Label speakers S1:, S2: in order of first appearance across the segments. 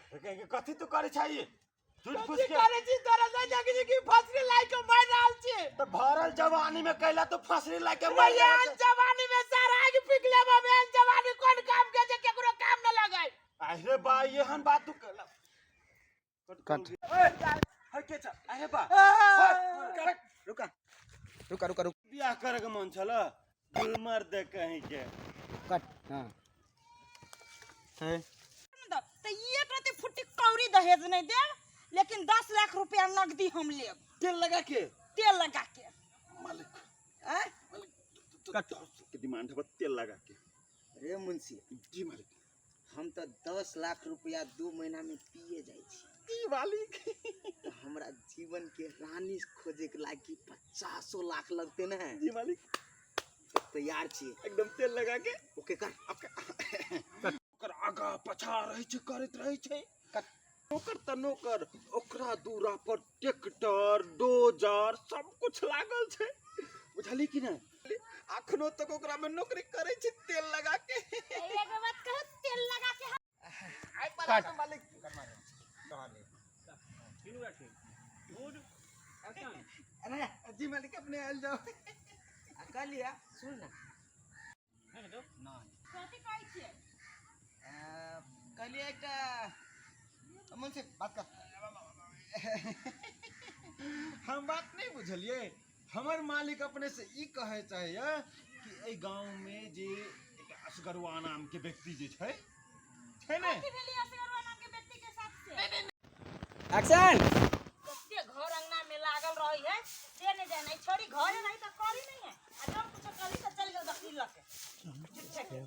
S1: कथी तू करै छै ई? झूठ फूस
S2: कथी
S1: के
S2: करै छी तोरा नहि देखै छी कि फसरी लाइ के मारि रहल छी
S1: तऽ भरल जवानी में कैला तू फसरी लाके
S2: रे
S1: मारि रहल
S2: एहन जवानी में सारा आगि फीक लेब हम एहन जवानी कोन काम के जे केकरो काम न लगै
S1: छै। अरे बा एहन बात तू कैला
S3: कट
S1: है के छ अरे बा
S3: रुका रुका रुका रुक
S1: बियाह करे के मन छल गुलमर दे कहीं के
S3: कट हाँ है
S4: तऽ एक रति फुट्टी कौड़ी दहेज नहीं देब लेकिन 10 लाख रुपया नगदी हम लेब।
S1: तेल लगा के।
S4: तेल लगा के।
S1: मालिक।
S3: आँय?
S1: कट के डिमांड है तेल लगा के।
S3: रे मुंशी।
S1: जी मालिक।
S3: हम तऽ 10 लाख रुपया 2 महीना में पिए जाइ छी।
S1: जी मालिक।
S3: तऽ हमरा जीवन के रानी खोजे के लागी 50 लाख लगते ने।
S1: जी मालिक।
S3: तऽ तैयार छी।
S1: एकदम तेल लगा के।
S3: ओके कर।
S1: ओकर आगा पछा रहै छै करैत रहै छै नौकर तऽ नौकर ओकरा दूरा पर ट्रैक्टर डोजर सब कुछ लागल छै, बुझली कि नहि? अखनो तक ओकरा में नौकरी करै छै तेल लगा के।
S4: एगो बात कहू, तेल लगा के।
S3: कट।
S1: मालिक।
S3: अरे जी मालिक, अपने आयल जाओ आ कहलिए सुन ना।
S4: कथी कहै छियै?
S3: कहलिए एकटा मुंशी बात कर।
S1: हम बात नहीं बुझलिए। हमर मालिक अपने से ई कहे चाहिए कि एहि गांव में जे एक असगरुआ नाम के व्यक्ति जे छै छै ने।
S4: कथी भेली असगरुआ नाम के व्यक्ति के साथ से?
S3: एक्शन।
S4: कते घर अंगना में लागल रही है से नहीं जाने। छोड़ी घरे रही तो करी नहीं है आ जब कुछो करी तो चल गेल बकरी लके झूठे के।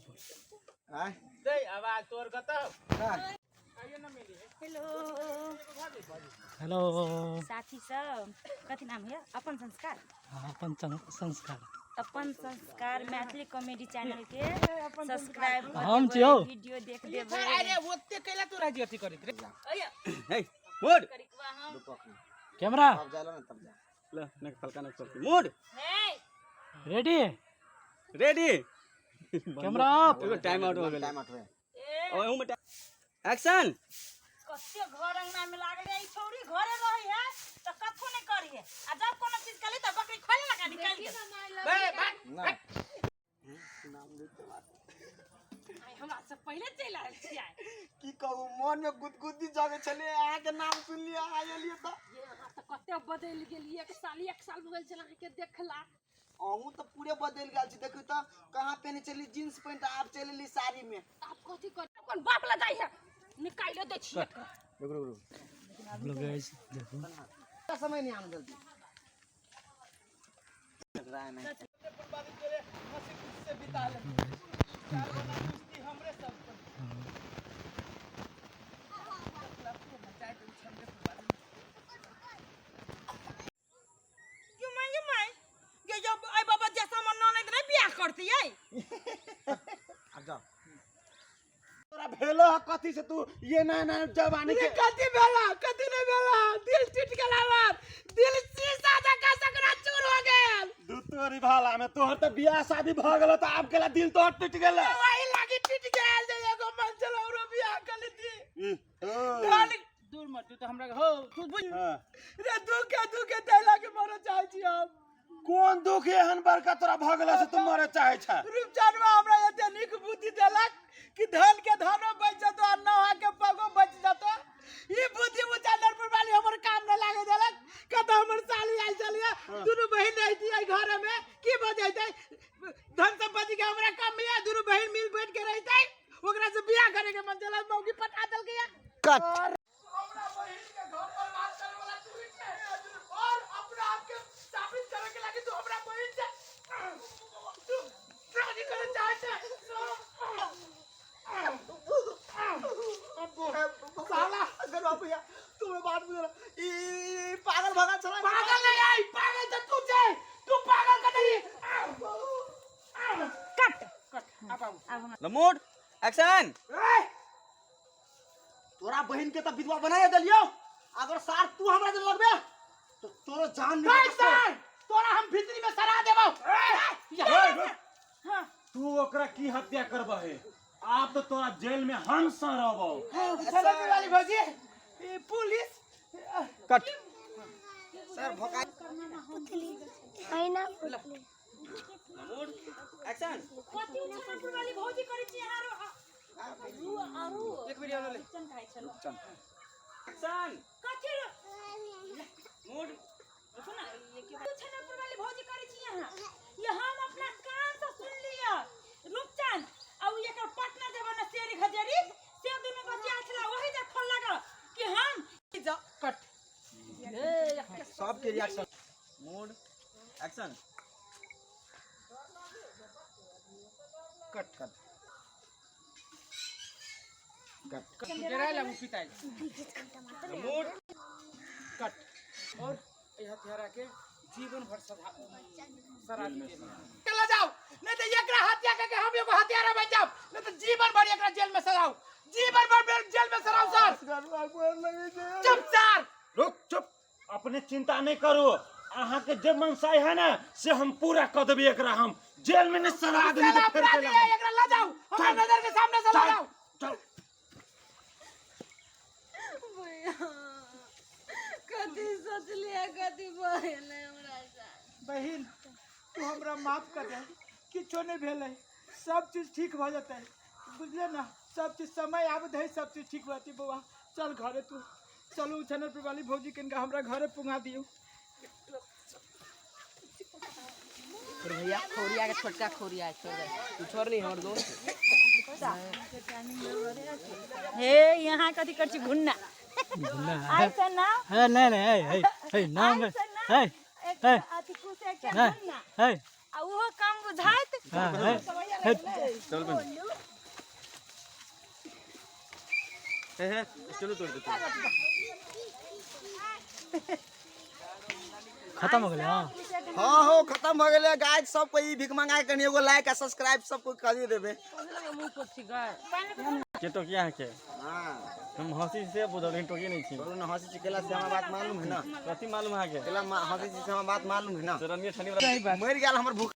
S3: आय।
S2: दे आवाज तोर कतौ।
S4: हेलो।
S5: हेलो।
S4: साथी सब, कथी नाम है? अपन संस्कार।
S5: हाँ, अपन संस्कार।
S4: अपन संस्कार मैथिली कॉमेडी चैनल के सब्सक्राइब कर
S5: हम
S4: देबै,
S5: छियौ।
S4: वीडियो देख देबै।
S2: अरे ओते कैला तू राजी अथी करैत रे?
S4: अय्या,
S6: हे मोड।
S4: करिकवा हम।
S5: कैमरा।
S3: तब जाला ना तब जा।
S6: ल नक फलका नक फलका मोड।
S4: हे।
S5: रेडी।
S6: रेडी।
S5: Camera off.
S6: एगो टाइम आउट हो गेलै।
S3: टाइम आउट हो।
S4: ए।
S6: ओ एहू में एक्शन।
S4: कते घर अंगना में लागल है ई छौरी, घरे रही है तो कथो नहीं करी है आ जब कोनो चीज कली तो बकरी खोले लगा निकाल गेल।
S3: ना।
S4: आइ हमरा से पहिले चलि आयल छियै।
S3: की कहू, मन में गुदगुदी जगे छलै, अहाँके नाम सुनलियै, अहाँ एलियै तऽ।
S7: ये अहाँ तऽ कते बदलि गेलियै एक साल, एक साल भऽ गेल छल अहाँके देखला।
S3: अहूँ तऽ पूरे बदलि गेल छी। देखू तऽ, कहाँ पहिने छली जींस पैंट, आब चलि एली साड़ी में।
S7: आब कथी कर, कोन बाप लऽ जाइ है, निकालियो दै छियै।
S3: रुक रुक रुक।
S5: हेलो गाइस, देखो।
S3: समय नहीं आना जल्दी लग रहा है नहीं।
S2: हंसी खुशी से बिता ले चार गोटा कुश्ती हमरे सब पर।
S4: क्यों माय, ये माय ये जब आई बाबा जैसा हमर ननद नहीं बियाह करती है।
S3: आब जाओ।
S1: तोरा भेलो है कथी से तू ये नया नया जवानी के?
S2: कथी भेला, कथी नहीं भेला, दिल टूट गेल हमर, दिल शीशा जकाँ सकरा चूर हो गेल।
S1: दू तोरी भाला में, तोहर तऽ बियाह शादी भऽ गेलो तऽ आब केला दिल तोहर टूटि गेल?
S2: वही लागी टूट गेल जे एगो मन चल औरो बियाह कर लेती।
S1: ई, ओ,
S2: धन दूर मत, तू तो हमरा हो तू बुझ।
S1: हाँ।
S2: रे दुख के दुख के तै लागी मरऽ चाहै छी हम।
S1: कोन दुख एहन बड़का तोरा भऽ गेलो से तू मरे चाहे छ?
S2: रूपचंदवा हमरा एते नीक बुद्धि देलक कि धन के धनो बच जतो आ नहा के पगो बच जतो। ई बुद्धि उचानरपुर वाली हमर काम न लागे देलक। कतऽ हमर साली आयल छलियै, दुनू बहिन रहती एहि घर में, की भऽ जैतै? धन संपत्ति के हमरा कम है, दुनू बहिन मिल बैठ के रहतै। ओकरा से बियाह करे के मन चला, मौगी पटा देलकै।
S3: कट।
S2: हमरा बहिन के घर बर्बाद करे वाला तू ही छे और अपना आप के साबित करे के लागी तू हमरा बहिन से तू शादी करे चाहे छे।
S3: साला अगर बाबू भैया तुम बात बुझ ई पागल भगा छला।
S2: पागल नहीं आई, पागल तो तू छे, तू पागल कर देली।
S4: कट।
S2: कट, अब आऊ।
S6: ल मोड एक्शन।
S3: तोरा बहिन के तऽ विधवा बनाए देलियो, अगर सार तू हमरा जे लगबे तो तोरो जान
S2: ए
S3: निकल।
S2: सर, तोरा हम भीतरी में सरा देबो।
S1: तू ओकरा की हत्या करबहे? आब तो तोरा जेल में हम सड़बौ।
S2: छनरपुर वाली भौजी, ई पुलिस।
S6: कट।
S3: सर भोका।
S8: आईना पुतली।
S6: Mode action.
S4: कथी छनरपुर वाली भौजी करै छी अहाँ? आरो आरो एक बेर आरो रुपचन खाइ छलो।
S6: एक्शन।
S4: कथी
S6: मोड।
S4: रुकू ना, ये के छनरपुर वाली भौजी करै छी अहाँ? ये हम अपना कान से सुन लिया। रूपचंद आ उ एकर पार्टनर देबा ना शेरी खजेरी से दुनू बतिया छला ओही जे खोल लगा कि हम
S2: जा कट।
S3: सबके रिएक्शन।
S6: मोड एक्शन।
S2: कट।
S3: कट।
S6: मोड।
S2: कट। और एहि हत्यारा के जीवन भर सजा शराबी के चला जाओ, नहीं तो एकरा हत्या करके हम एगो हत्यारा बन जाओ, नहीं तो जीवन भर एकरा जेल में सजाओ, जीवन भर जेल में सजाओ सर। चुप सर।
S1: रुक, चुप, अपने चिंता नहीं करू, अहाँ के जे मनसाय है ना से हम पूरा कर देबै। एकरा हम जेल में नहीं सड़ा देबै
S2: साला
S1: तऽ फेर
S2: अपराधी
S1: जेल
S2: है, एकरा ला जाओ, हमरा नजर के सामने से ला जाओ।
S1: चल।
S7: कथी सोचलिए, कथी बहेले हमरा साथ?
S2: बहिन, तू हमरा माफ कर दे, किछो नहीं भेलै, सब चीज ठीक भऽ जेतै, बुझले ना? सब चीज समय आबैत है, सब चीज ठीक भऽ जेतै। बौआ, चल घरे तू। चलू छनरपुर वाली भौजी, कनिका हमरा घरे पुंगा दियौ।
S3: भैया खोरिया के छोटका खोरिया छोड़ दे तू, छोड़ नहीं हमर दोस्त।
S4: हे, यहाँ कथी कर छी घुन्ना?
S5: भुन्ना।
S4: ऐसे ना।
S5: है नहीं नहीं, है है है नाम है।
S4: ऐसे ना।
S5: है।
S4: एक
S5: है।
S4: अथी कुछ एक
S5: नहीं।
S4: घुन्ना।
S5: है।
S4: आ उहो कम बुझाइत।
S5: हाँ, है है।
S6: चल बन हे हे, चलो तोड़ दे।
S5: खत्म हो गया? हाँ।
S3: हाँ हो, खत्म भ गेलै गाइस। सब कोई भीख मंगा के कनी एगो लाइक आ सब्सक्राइब सब कोई कर देबे।
S6: के टोकिया है के?
S3: हां।
S6: हम हंसी से बुझल, लेकिन टोकिए नहीं छी।
S3: बोलू ना, हंसी छी केला से हमरा बात मालूम है ना?
S6: कथी मालूम है के?
S3: केला हंसी छी से हमरा बात मालूम है ना?
S6: चरनिया छनी वाला।
S3: मर गेल हमर भूख।